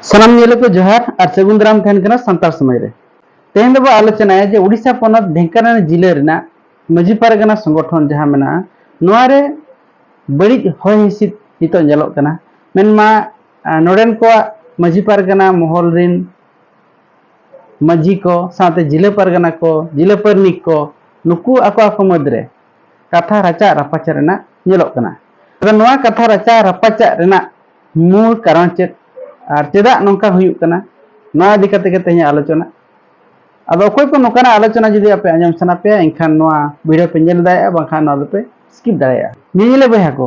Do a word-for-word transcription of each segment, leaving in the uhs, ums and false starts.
ᱥᱟᱱᱟᱢ ᱧᱮᱞᱮ ᱠᱚ ᱡᱚᱦᱟᱨ ᱟᱨ ᱥᱟᱹᱜᱩᱱ ᱫᱟᱨᱟᱢ ᱛᱟᱦᱮᱱ ᱠᱟᱱᱟ ᱥᱟᱱᱛᱟᱲ ᱥᱚᱢᱟᱡᱽ ᱨᱮ᱾ ᱛᱮᱦᱮᱧ ᱫᱚᱵᱚ ᱟᱞᱳᱪᱚᱱᱟᱭᱟ ᱡᱮ ᱩᱰᱤᱥᱟ ᱯᱚᱱᱚᱛ ᱰᱷᱮᱱᱠᱟᱱᱟᱞ ᱡᱤᱞᱟᱹ ᱨᱮᱱᱟᱜ ᱢᱟᱹᱡᱷᱤ ᱯᱟᱨᱜᱟᱱᱟ ᱥᱚᱝᱜᱚᱴᱷᱚᱱ ᱡᱟᱦᱟᱸ ᱢᱮᱱᱟᱜᱼᱟ, ᱱᱚᱣᱟ ᱨᱮ ᱵᱟᱹᱲᱤᱡ ᱦᱚᱭ ᱦᱤᱸᱥᱤᱫ ᱱᱤᱛᱚᱜ ᱧᱮᱞᱚᱜ ᱠᱟᱱᱟ᱾ ᱢᱮᱱᱢᱟ, ᱟᱨ ᱱᱚᱰᱮᱱ ᱠᱚᱣᱟᱜ ᱢᱟᱹᱡᱷᱤ ᱯᱟᱨᱜᱟᱱᱟ ᱢᱚᱦᱚᱞ ᱨᱤᱱ ᱢᱟᱹᱡᱷᱤ ᱠᱚ ᱥᱟᱶᱛᱮ ᱡᱤᱞᱟᱹ ᱯᱟᱨᱜᱟᱱᱟ ᱠᱚ, ᱡᱤᱞᱟᱹ ᱯᱟᱨᱱᱤᱠ ᱠᱚ, ᱱᱩᱠᱩ ᱟᱠᱚ ᱟᱠᱚ ᱢᱩᱫᱽᱨᱮ ᱠᱟᱛᱷᱟ ᱨᱟᱪᱟ ᱨᱟᱯᱟᱪᱟᱜ ᱨᱮᱱᱟᱜ ᱧᱮᱞᱚᱜ ᱠᱟᱱᱟ᱾ ᱟᱫᱚ ᱱᱚᱣᱟ ᱠᱟᱛᱷᱟ ᱨᱟᱪᱟ ᱨᱟᱯᱟᱪᱟᱜ ᱨᱮᱱᱟᱜ ᱢᱩᱞ ᱠᱟᱨᱚᱱ ᱪᱮᱫ ᱟᱨ ᱪᱮᱫᱟᱜ ᱱᱚᱝᱠᱟ ᱦᱩᱭᱩᱜ ᱠᱟᱱᱟ, ᱱᱚᱣᱟ ᱤᱫᱤ ᱠᱟᱛᱮ ᱜᱮ ᱛᱮᱦᱮᱧ ᱟᱞᱳᱪᱚᱱᱟ᱾ ᱟᱫᱚ ᱚᱠᱚᱭ ᱠᱚ ᱱᱚᱝᱠᱟᱱᱟᱜ ᱟᱞᱳᱪᱚᱱᱟ ᱡᱩᱫᱤ ᱟᱯᱮ ᱟᱸᱡᱚᱢ ᱥᱟᱱᱟ ᱯᱮᱭᱟ, ᱮᱱᱠᱷᱟᱱ ᱱᱚᱣᱟ ᱵᱷᱤᱰᱤᱭᱳ ᱯᱮ ᱧᱮᱞ ᱫᱟᱲᱮᱭᱟᱜᱼᱟ, ᱵᱟᱝᱠᱷᱟᱱ ᱱᱚᱣᱟ ᱫᱚᱯᱮ ᱥᱠᱤᱯ ᱫᱟᱲᱮᱭᱟᱜᱼᱟ᱾ ᱧᱮᱧᱮᱞᱮ ᱵᱚᱭᱦᱟ ᱠᱚ,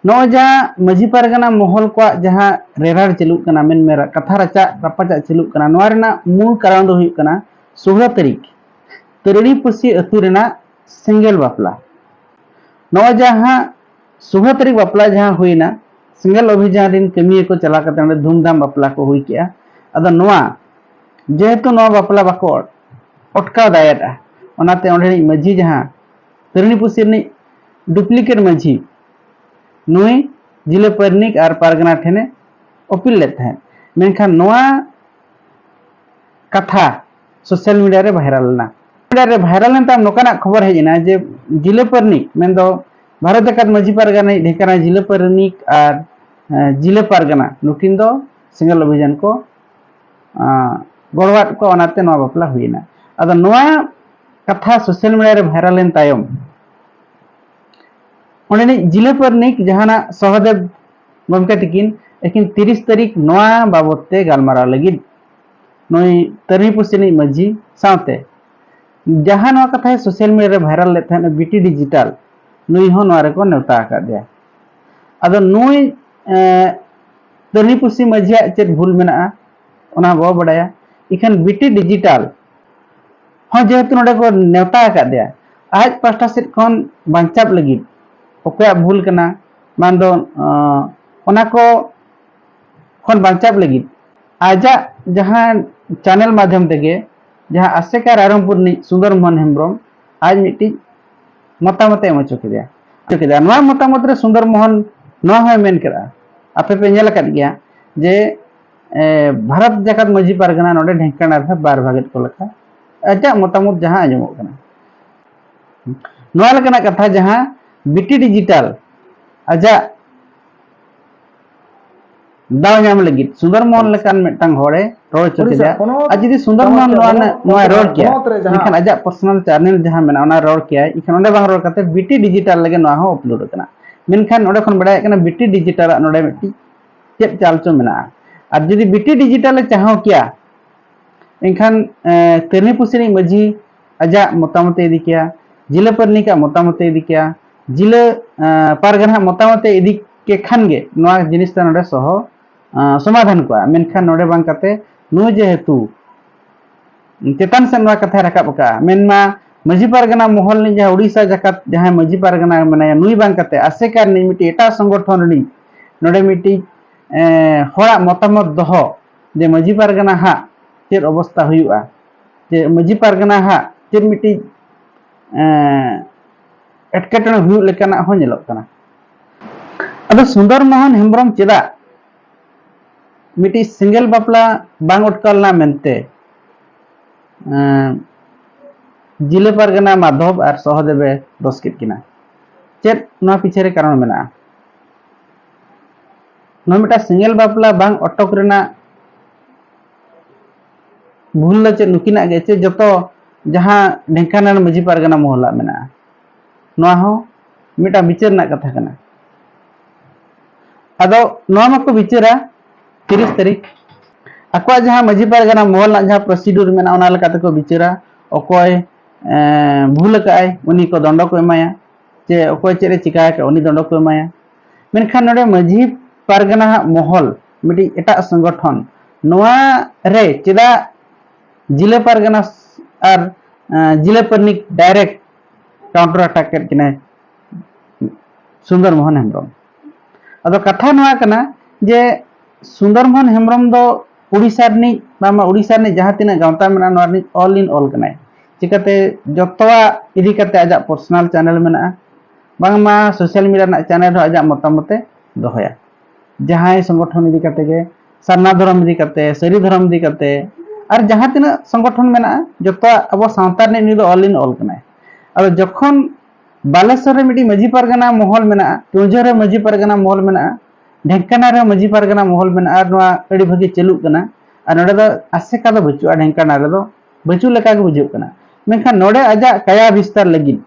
ᱱᱚᱜᱼᱚᱭ ᱡᱟᱦᱟᱸ ᱢᱟᱹᱡᱷᱤ ᱯᱟᱨᱜᱟᱱᱟ ᱢᱚᱦᱚᱞ ᱠᱚᱣᱟᱜ ᱡᱟᱦᱟᱸ ᱨᱮᱨᱟᱲ ᱪᱟᱹᱞᱩᱜ ᱠᱟᱱᱟ, ᱢᱮᱱᱢᱮ ᱠᱟᱛᱷᱟ ᱨᱟᱪᱟᱜ ᱨᱟᱯᱟᱪᱟᱜ ᱪᱟᱹᱞᱩᱜ ᱠᱟᱱᱟ, ᱱᱚᱣᱟ ᱨᱮᱱᱟᱜ ᱢᱩᱞ ᱠᱟᱨᱚᱱ ᱫᱚ ᱦᱩᱭᱩᱜ ᱠᱟᱱᱟ ᱥᱳᱞᱳ ᱛᱟᱹᱨᱤᱠᱷ ᱛᱟᱹᱨᱤᱲᱤ ᱯᱟᱹᱥᱤ ᱟᱹᱛᱩ ᱨᱮᱱᱟᱜ ᱥᱮᱸᱜᱮᱞ ᱵᱟᱯᱞᱟ᱾ ᱱᱚᱜᱼᱚᱭ ᱡᱟᱦᱟᱸ ᱥᱳᱞᱳ ᱛᱟᱹᱨᱤᱠᱷ ᱵᱟᱯᱞᱟ ᱡᱟᱦᱟᱸ ᱦᱩᱭᱱᱟ, ᱥᱮᱸᱜᱮᱞ ᱚᱵᱷᱤᱡᱟᱱ ᱨᱤᱱ ᱠᱟᱹᱢᱤᱭᱟᱹ ᱠᱚ ᱪᱟᱞᱟᱣ ᱠᱟᱛᱮ ᱚᱸᱰᱮ ᱫᱷᱩᱢᱫᱷᱟᱢ ᱵᱟᱯᱞᱟ ᱠᱚ ᱦᱩᱭ ᱠᱮᱜᱼᱟ᱾ ᱟᱫᱚ ᱱᱚᱣᱟ, ᱡᱮᱦᱮᱛᱩ ᱱᱚᱣᱟ ᱵᱟᱯᱞᱟ ᱵᱟᱠᱚ ᱟᱴᱠᱟᱣ ᱫᱟᱲᱮᱭᱟᱫᱼᱟ, ᱚᱱᱟᱛᱮ ᱚᱸᱰᱮᱱᱤᱡ ᱢᱟᱹᱡᱷᱤ ᱡᱟᱦᱟᱸ ᱛᱟᱹᱨᱤᱲᱤ ᱯᱟᱹᱥᱤ ᱨᱤᱱᱤᱡ ᱰᱩᱯᱞᱤᱠᱮᱴ ᱢᱟᱹᱡᱷᱤ ᱱᱩᱭ ᱡᱤᱞᱟᱹ ᱯᱟᱨᱱᱤᱠ ᱟᱨ ᱯᱟᱨᱜᱟᱱᱟ ᱴᱷᱮᱱᱮ ᱚᱯᱤᱞ ᱞᱮᱫ ᱛᱟᱦᱮᱸᱫ᱾ ᱢᱮᱱᱠᱷᱟᱱ ᱱᱚᱣᱟ ᱠᱟᱛᱷᱟ ᱥᱳᱥᱟᱞ ᱢᱤᱰᱤᱭᱟ ᱨᱮ ᱵᱷᱟᱭᱨᱟᱞ ᱞᱮᱱᱟ᱾ ᱢᱤᱰᱤᱭᱟ ᱨᱮ ᱵᱷᱟᱭᱨᱟᱞ ᱞᱮᱱ ᱛᱟᱭᱚᱢ ᱱᱚᱝᱠᱟᱱᱟᱜ ᱠᱷᱚᱵᱚᱨ ᱦᱮᱡ ᱮᱱᱟ ᱡᱮ ᱡᱤᱞᱟᱹ ᱯᱟᱨᱱᱤᱠ, ᱢᱮᱱᱫᱚ ᱵᱷᱟᱨᱚᱛ ᱡᱟᱠᱟᱛ ᱢᱟᱹᱡᱷᱤ ᱯᱟᱨᱜᱟᱱᱟ, ᱰᱷᱮᱸᱠᱟᱱᱟ ᱡᱤᱞᱟᱹ ᱯᱟᱨᱱᱤᱠ ᱟᱨ, ᱮ, ᱡᱤᱞᱟᱹ ᱯᱟᱨᱜᱟᱱᱟ, ᱱᱩᱠᱤᱱ ᱫᱚ ᱥᱮᱸᱜᱮᱞ ᱚᱵᱷᱤᱡᱟᱱ ᱠᱚ, ᱟ, ᱜᱚᱲᱚᱣᱟᱫ ᱠᱚᱣᱟ, ᱚᱱᱟᱛᱮ ᱱᱚᱣᱟ ᱵᱟᱯᱞᱟ ᱦᱩᱭᱮᱱᱟ᱾ ᱟᱫᱚ ᱱᱚᱣᱟ ᱠᱟᱛᱷᱟ ᱥᱳᱥᱟᱞ ᱢᱤᱰᱤᱭᱟ ᱨᱮ ᱵᱷᱟᱭᱨᱟᱞ ᱞᱮᱱ ᱛᱟᱭᱚᱢ ᱚᱸᱰᱮᱱᱤᱡ ᱡᱤᱞᱟᱹ ᱯᱟᱨᱱᱤᱠ ᱡᱟᱦᱟᱱᱟᱜ ᱥᱚᱦᱚᱫᱮᱵ ᱜᱚᱢᱠᱮ ᱛᱤᱠᱤᱱ ᱮᱠᱤᱱ ᱛᱤᱨᱤᱥ ᱛᱟᱹᱨᱤᱠᱷ ᱱᱚᱣᱟ ᱵᱟᱵᱚᱛ ᱛᱮ ᱜᱟᱞᱢᱟᱨᱟᱣ ᱞᱟᱹᱜᱤᱫ ᱱᱩᱭ ᱛᱟᱹᱨᱤ ᱯᱩᱥᱤ ᱨᱤᱱᱤᱡ ᱢᱟᱹᱡᱷᱤ ᱥᱟᱶᱛᱮ ᱡᱟᱦᱟᱸ ᱱᱚᱣᱟ ᱠᱟᱛᱷᱟᱭ ᱥᱳᱥᱟᱞ ᱢᱤᱰᱤᱭᱟ ᱨᱮ ᱵᱷᱟᱭᱨᱟᱞ ᱞᱮᱫ ᱛᱟᱦᱮᱸᱫ, ᱵᱤᱴᱤ ᱰᱤᱡᱤᱴᱟᱞ, ᱱᱩᱭ ᱦᱚᱸ ᱱᱚᱣᱟ ᱨᱮᱠᱚ ᱱᱮᱣᱛᱟ ᱟᱠᱟᱫᱮᱭᱟ᱾ ᱟᱫᱚ ᱱᱩᱭ, ᱮ, ᱛᱟᱹᱨᱤ ᱯᱩᱥᱤ ᱢᱟᱹᱡᱷᱤᱭᱟᱜ ᱪᱮᱫ ᱵᱷᱩᱞ ᱢᱮᱱᱟᱜᱼᱟ, ᱚᱱᱟ ᱵᱟᱵᱚ ᱵᱟᱰᱟᱭᱟ᱾ ᱤᱠᱷᱟᱹᱱ ᱵᱤᱴᱤ ᱰᱤᱡᱤᱴᱟᱞ ᱦᱚᱸ ᱡᱮᱦᱮᱛᱩ ᱱᱚᱰᱮ ᱠᱚ ᱱᱮᱣᱛᱟ ᱟᱠᱟᱫᱮᱭᱟ, ᱟᱡ ᱯᱟᱥᱴᱟ ᱥᱮᱫ ᱠᱷᱚᱱ ᱵᱟᱧᱪᱟᱣ ᱞᱟᱹᱜᱤᱫ, ᱚᱠᱚᱭᱟᱜ ᱵᱷᱩᱞ ᱠᱟᱱᱟ, ᱵᱟᱝ ᱫᱚ, ᱟᱸ, ᱚᱱᱟ ᱠᱚ ᱠᱷᱚᱱ ᱵᱟᱧᱪᱟᱣ ᱞᱟᱹᱜᱤᱫ ᱟᱡᱟᱜ ᱡᱟᱦᱟᱸ ᱪᱮᱱᱮᱞ ᱢᱟᱫᱽᱫᱷᱚᱢ ᱛᱮᱜᱮ, ᱡᱟᱦᱟᱸ ᱟᱥᱮᱠᱟ ᱨᱟᱭᱨᱚᱝᱯᱩᱨ ᱨᱤᱱᱤᱡ ᱥᱩᱱᱫᱚᱨ ᱢᱳᱦᱚᱱ ᱦᱮᱢᱵᱨᱚᱢ ᱟᱡ ᱢᱤᱫᱴᱤᱡ ᱢᱚᱛᱟᱢᱚᱛ ᱮ ᱮᱢ ᱦᱚᱪᱚ ᱠᱮᱫᱮᱭᱟ᱾ ᱦᱚᱪᱚ ᱠᱮᱫᱮᱭᱟ᱾ ᱱᱚᱣᱟ ᱢᱚᱛᱟᱢᱚᱛ ᱨᱮ ᱥᱩᱱᱫᱚᱨ ᱢᱳᱦᱚᱱ ᱱᱚᱣᱟ ᱦᱚᱸᱭ ᱢᱮᱱ ᱠᱮᱫᱟ, ᱟᱯᱮ ᱯᱮ ᱧᱮᱞ ᱟᱠᱟᱫ ᱜᱮᱭᱟ ᱡᱮ ᱵᱷᱟᱨᱚᱛ ᱡᱟᱠᱟᱛ ᱢᱟᱹᱡᱷᱤ ᱯᱟᱨᱜᱟᱱᱟ ᱱᱚᱰᱮ ᱰᱷᱮᱝᱠᱟᱱᱟᱞ ᱨᱮ ᱵᱟᱨ ᱵᱷᱟᱜᱮ ᱠᱚ ᱞᱮᱠᱟ, ᱟᱡᱟᱜ ᱢᱚᱛᱟᱢᱚᱛ ᱡᱟᱦᱟᱸ ᱟᱸᱡᱚᱢᱚᱜ ᱠᱟᱱᱟ᱾ ᱱᱚᱣᱟ ᱞᱮᱠᱟᱱᱟᱜ ᱠᱟᱛᱷᱟ ᱡᱟᱦᱟᱸ ᱵᱤᱴᱤ ᱰᱤᱡᱤᱴᱟᱞ ᱟᱡᱟᱜ ᱫᱟᱣ ᱧᱟᱢ ᱞᱟᱹᱜᱤᱫ ᱥᱩᱱᱫᱚᱨ ᱢᱳᱦᱚᱱ ᱞᱮᱠᱟᱱ ᱢᱤᱫᱴᱟᱝ ᱦᱚᱲᱮ ᱨᱚᱲ ᱦᱚᱪᱚ ᱠᱮᱫᱮᱭᱟ᱾ ᱟᱨ ᱡᱩᱫᱤ ᱥᱩᱱᱫᱚᱨ ᱢᱳᱦᱚᱱ ᱱᱚᱣᱟ ᱱᱚᱣᱟᱭ ᱨᱚᱲ ᱠᱮᱭᱟ, ᱢᱮᱱᱠᱷᱟᱱ ᱟᱡᱟᱜ ᱯᱟᱨᱥᱚᱱᱟᱞ ᱪᱮᱱᱮᱞ ᱡᱟᱦᱟᱸ ᱢᱮᱱᱟᱜᱼᱟ ᱚᱱᱟ ᱨᱚᱲ ᱠᱮᱭᱟᱭ, ᱮᱱᱠᱷᱟᱱ ᱚᱸᱰᱮ ᱵᱟᱝ ᱨᱚᱲ ᱠᱟᱛᱮ ᱵᱤᱴᱤ ᱰᱤᱡᱤᱴᱟᱞ ᱞᱟᱹᱜᱤᱫ ᱱᱚᱣᱟ ᱦᱚᱸ ᱟᱯᱞᱳᱰ ᱟᱠᱟᱱᱟ᱾ ᱢᱮᱱᱠᱷᱟᱱ ᱚᱸᱰᱮ ᱠᱷᱚᱱ ᱵᱟᱲᱟᱭᱚᱜ ᱠᱟᱱᱟ ᱵᱤᱴᱤ ᱰᱤᱡᱤᱴᱟᱞᱟᱜ ᱱᱚᱰᱮ ᱢᱤᱫᱴᱤᱡ ᱪᱮᱫ ᱪᱟᱞ ᱪᱚ ᱢᱮᱱᱟᱜᱼᱟ᱾ ᱟᱨ ᱡᱩᱫᱤ ᱵᱤᱴᱤ ᱰᱤᱡᱤᱴᱟᱞᱮ ᱪᱟᱦᱟᱣ ᱠᱮᱭᱟ, ᱮᱱᱠᱷᱟᱱ ᱛᱟᱹᱨᱱᱤ ᱯᱩᱥᱤ ᱨᱤᱱᱤᱡ ᱢᱟᱹᱡᱷᱤ ᱟᱡᱟᱜ ᱢᱚᱛᱟᱢᱚᱛᱮ ᱤᱫᱤ ᱠᱮᱭᱟ, ᱡᱤᱞᱟᱹ ᱯᱟᱨᱱᱤᱠᱟᱜ ᱢᱚᱛᱟᱢᱚᱛᱮ ᱤᱫᱤ ᱠᱮᱭᱟ, ᱡᱤᱞᱟᱹ ᱯᱟᱨᱜᱟᱱᱟᱜ ᱢᱚᱛᱟᱢᱚᱛᱮ ᱤᱫᱤ ᱠᱮ ᱠᱷᱟᱱ ᱜᱮ ᱱᱚᱣᱟ ᱡᱤᱱᱤᱥ ᱫᱚ ᱱᱚᱰᱮ ᱥᱚᱦᱚ ᱥᱚᱢᱟᱫᱷᱟᱱ ᱠᱚᱜᱼᱟ᱾ ᱢᱮᱱᱠᱷᱟᱱ ᱱᱚᱰᱮ ᱵᱟᱝ ᱠᱟᱛᱮ ᱱᱩᱭ ᱡᱮᱦᱮᱛᱩ ᱪᱮᱛᱟᱱ ᱥᱮᱫ ᱱᱚᱣᱟ ᱠᱟᱛᱷᱟᱭ ᱨᱟᱠᱟᱵ ᱟᱠᱟᱫᱼᱟ, ᱢᱮᱱᱢᱟ ᱢᱟᱹᱡᱷᱤ ᱯᱟᱨᱜᱟᱱᱟ ᱢᱚᱦᱚᱞ ᱨᱤᱱᱤᱡ ᱡᱟᱦᱟᱸ ᱩᱲᱤᱥᱥᱟ ᱡᱟᱠᱟᱛ ᱡᱟᱦᱟᱸᱭ ᱢᱟᱹᱡᱷᱤ ᱯᱟᱨᱜᱟᱱᱟ ᱢᱮᱱᱟᱭᱟ, ᱱᱩᱭ ᱵᱟᱝ ᱠᱟᱛᱮ ᱟᱥᱮᱠᱟ ᱨᱤᱱᱤᱡ ᱢᱤᱫᱴᱤᱡ ᱮᱴᱟᱜ ᱥᱚᱝᱜᱚᱴᱷᱚᱱ ᱨᱤᱱᱤᱡ ᱱᱚᱰᱮ ᱢᱤᱫᱴᱤᱡ ᱦᱚᱲᱟᱜ ᱢᱚᱛᱟᱢᱚᱛ ᱫᱚᱦᱚ ᱡᱮ ᱢᱟᱹᱡᱷᱤ ᱯᱟᱨᱜᱟᱱᱟ ᱦᱟᱸᱜ ᱪᱮᱫ ᱚᱵᱚᱥᱛᱟ ᱦᱩᱭᱩᱜᱼᱟ, ᱡᱮ ᱢᱟᱹᱡᱷᱤ ᱯᱟᱨᱜᱟᱱᱟ ᱦᱟᱸᱜ ᱪᱮᱫ ᱢᱤᱫᱴᱤᱡ ᱮᱴᱠᱮᱴᱚᱬᱮ ᱦᱩᱭᱩᱜ ᱞᱮᱠᱟᱱᱟᱜ ᱦᱚᱸ ᱧᱮᱞᱚᱜ ᱠᱟᱱᱟ᱾ ᱟᱫᱚ ᱥᱩᱱᱫᱚᱨ ᱢᱳᱦᱚᱱ ᱦᱮᱢᱵᱨᱚᱢ ᱪᱮᱫᱟᱜ ᱢᱤᱫᱴᱤᱡ ᱥᱮᱸᱜᱮᱞ ᱵᱟᱯᱞᱟ ᱵᱟᱝ ᱟᱴᱠᱟᱣ ᱞᱮᱱᱟ ᱢᱮᱱᱛᱮ ᱡᱤᱞᱟᱹ ᱯᱟᱨᱜᱟᱱᱟ ᱢᱟᱫᱷᱚᱵ ᱟᱨ ᱥᱚᱦᱚᱫᱮᱵᱮ ᱫᱳᱥ ᱠᱮᱫ ᱠᱤᱱᱟ? ᱪᱮᱫ ᱱᱚᱣᱟ ᱯᱤᱪᱷᱮ ᱨᱮ ᱠᱟᱨᱚᱱ ᱢᱮᱱᱟᱜᱼᱟ? ᱱᱚᱣᱟ ᱢᱤᱫᱴᱟᱝ ᱥᱮᱸᱜᱮᱞ ᱵᱟᱯᱞᱟ ᱵᱟᱝ ᱟᱴᱚᱠ ᱨᱮᱱᱟᱜ ᱵᱷᱩᱞ ᱫᱚ ᱪᱮᱫ ᱱᱩᱠᱤᱱᱟᱜ ᱜᱮ ᱪᱮ ᱡᱚᱛᱚ ᱡᱟᱦᱟᱸ ᱰᱷᱮᱝᱠᱟᱱᱟᱞ ᱢᱟᱹᱡᱷᱤ ᱯᱟᱨᱜᱟᱱᱟ ᱢᱚᱦᱚᱞᱟᱜ ᱢᱮᱱᱟᱜᱼᱟ? ᱱᱚᱣᱟ ᱦᱚᱸ ᱢᱤᱫᱴᱟᱝ ᱵᱤᱪᱟᱹᱨ ᱨᱮᱱᱟᱜ ᱠᱟᱛᱷᱟ ᱠᱟᱱᱟ᱾ ᱟᱫᱚ ᱱᱚᱣᱟ ᱢᱟᱠᱚ ᱵᱤᱪᱟᱹᱨᱟ ᱛᱤᱨᱤᱥ ᱛᱟᱹᱨᱤᱠᱷ᱾ ᱟᱠᱚᱣᱟᱜ ᱡᱟᱦᱟᱸ ᱢᱟᱹᱡᱷᱤ ᱯᱟᱨᱜᱟᱱᱟ ᱢᱚᱦᱚᱞ ᱨᱮᱱᱟᱜ ᱡᱟᱦᱟᱸ ᱯᱨᱚᱥᱤᱰᱩᱨ ᱢᱮᱱᱟᱜᱼᱟ, ᱚᱱᱟ ᱞᱮᱠᱟ ᱛᱮᱠᱚ ᱵᱤᱪᱟᱹᱨᱟ᱾ ᱚᱠᱚᱭ ᱮᱸ, ᱵᱷᱩᱞ ᱟᱠᱟᱫᱼᱟᱭ, ᱩᱱᱤ ᱠᱚ ᱫᱚᱱᱰᱚ ᱠᱚ ᱮᱢᱟᱭᱟ, ᱪᱮ ᱚᱠᱚᱭ ᱪᱮᱫ ᱮ ᱪᱤᱠᱟ ᱟᱠᱟᱫ, ᱩᱱᱤ ᱫᱚᱱᱰᱚ ᱠᱚ ᱮᱢᱟᱭᱟ᱾ ᱢᱮᱱᱠᱷᱟᱱ ᱱᱚᱰᱮ ᱢᱟᱹᱡᱷᱤ ᱯᱟᱨᱜᱟᱱᱟ ᱦᱟᱜ ᱢᱚᱦᱚᱞ, ᱢᱤᱫᱴᱤᱡ ᱮᱴᱟᱜ ᱥᱚᱝᱜᱚᱴᱷᱚᱱ, ᱱᱚᱣᱟ ᱨᱮ ᱪᱮᱫᱟᱜ ᱡᱤᱞᱟᱹ ᱯᱟᱨᱜᱟᱱᱟ ᱟᱨ, ᱮᱸ, ᱡᱤᱞᱟᱹ ᱯᱟᱨᱱᱤᱠ ᱰᱟᱭᱨᱮᱠᱴ ᱠᱟᱣᱩᱱᱴᱟᱨ ᱟᱴᱟᱠ ᱠᱮᱫ ᱠᱤᱱᱟᱭ ᱥᱩᱱᱫᱚᱨ ᱢᱳᱦᱚᱱ ᱦᱮᱢᱵᱨᱚᱢ? ᱟᱫᱚ ᱠᱟᱛᱷᱟ ᱱᱚᱣᱟ ᱠᱟᱱᱟ ᱡᱮ ᱥᱩᱱᱫᱚᱨ ᱢᱳᱦᱚᱱ ᱦᱮᱢᱵᱨᱚᱢ ᱫᱚ ᱩᱲᱤᱥᱥᱟ ᱨᱤᱱᱤᱡ, ᱵᱟᱝᱢᱟ ᱩᱲᱤᱥᱥᱟ ᱨᱤᱱᱤᱡ ᱡᱟᱦᱟᱸ ᱛᱤᱱᱟᱹᱜ ᱜᱟᱶᱛᱟ ᱢᱮᱱᱟᱜᱼᱟ, ᱱᱚᱣᱟ ᱨᱤᱱᱤᱡ all in all ᱠᱟᱱᱟᱭ᱾ ᱪᱤᱠᱟᱹᱛᱮ ᱡᱚᱛᱚᱣᱟᱜ ᱤᱫᱤ ᱠᱟᱛᱮ ᱟᱡᱟᱜ ᱯᱟᱨᱥᱚᱱᱟᱞ ᱪᱮᱱᱮᱞ ᱢᱮᱱᱟᱜᱼᱟ, ᱵᱟᱝᱢᱟ ᱥᱳᱥᱟᱞ ᱢᱤᱰᱤᱭᱟ ᱨᱮᱱᱟᱜ ᱪᱮᱱᱮᱞ ᱦᱚᱸ ᱟᱡᱟᱜ ᱢᱚᱛᱟᱢᱚᱛᱮ ᱫᱚᱦᱚᱭᱟ᱾ ᱡᱟᱦᱟᱸᱭ ᱥᱚᱝᱜᱚᱴᱷᱚᱱ ᱤᱫᱤ ᱠᱟᱛᱮ ᱜᱮ ᱥᱟᱨᱱᱟ ᱫᱷᱚᱨᱚᱢ ᱤᱫᱤ ᱠᱟᱛᱮ, ᱥᱟᱹᱨᱤ ᱫᱷᱚᱨᱚᱢ ᱤᱫᱤ ᱠᱟᱛᱮ, ᱟᱨ ᱡᱟᱦᱟᱸ ᱛᱤᱱᱟᱹᱜ ᱥᱚᱝᱜᱚᱴᱷᱚᱱ ᱢᱮᱱᱟᱜᱼᱟ, ᱡᱚᱛᱚᱣᱟᱜ ᱟᱵᱚ ᱥᱟᱶᱛᱟ ᱨᱤᱱᱤᱡ ᱱᱩᱭ ᱫᱚ all in all ᱠᱟᱱᱟᱭ᱾ ᱟᱫᱚ ᱡᱚᱠᱷᱚᱱ ᱵᱟᱞᱮᱥᱚᱨ ᱨᱮ ᱢᱤᱫᱴᱤᱡ ᱢᱟᱹᱡᱷᱤ ᱯᱟᱨᱜᱟᱱᱟ ᱢᱚᱦᱚᱞ ᱢᱮᱱᱟᱜᱼᱟ, ᱠᱮᱣᱡᱷᱳᱨ ᱨᱮ ᱢᱟᱹᱡᱷᱤ ᱯᱟᱨᱜᱟᱱᱟ ᱢᱚᱦᱚᱞ ᱢᱮᱱᱟᱜᱼᱟ, ᱰᱷᱮᱝᱠᱟᱱᱟ ᱨᱮ ᱢᱟᱹᱡᱷᱤ ᱯᱟᱨᱜᱟᱱᱟ ᱢᱚᱦᱚᱞ ᱢᱮᱱᱟᱜᱼᱟ, ᱟᱨ ᱱᱚᱣᱟ ᱟᱹᱰᱤ ᱵᱷᱟᱹᱜᱤ ᱪᱟᱹᱞᱩᱜ ᱠᱟᱱᱟ᱾ ᱟᱨ ᱱᱚᱰᱮ ᱫᱚ ᱟᱥᱮᱠᱟ ᱫᱚ ᱵᱟᱹᱪᱩᱜᱼᱟ, ᱰᱷᱮᱝᱠᱟᱱᱟ ᱨᱮᱫᱚ ᱵᱟᱹᱪᱩᱜ ᱞᱮᱠᱟ ᱜᱮ ᱵᱩᱡᱷᱟᱹᱜ ᱠᱟᱱᱟ᱾ ᱢᱮᱱᱠᱷᱟᱱ ᱱᱚᱰᱮ ᱟᱡᱟᱜ ᱠᱟᱭᱟ ᱵᱤᱥᱛᱟᱨ ᱞᱟᱹᱜᱤᱫ,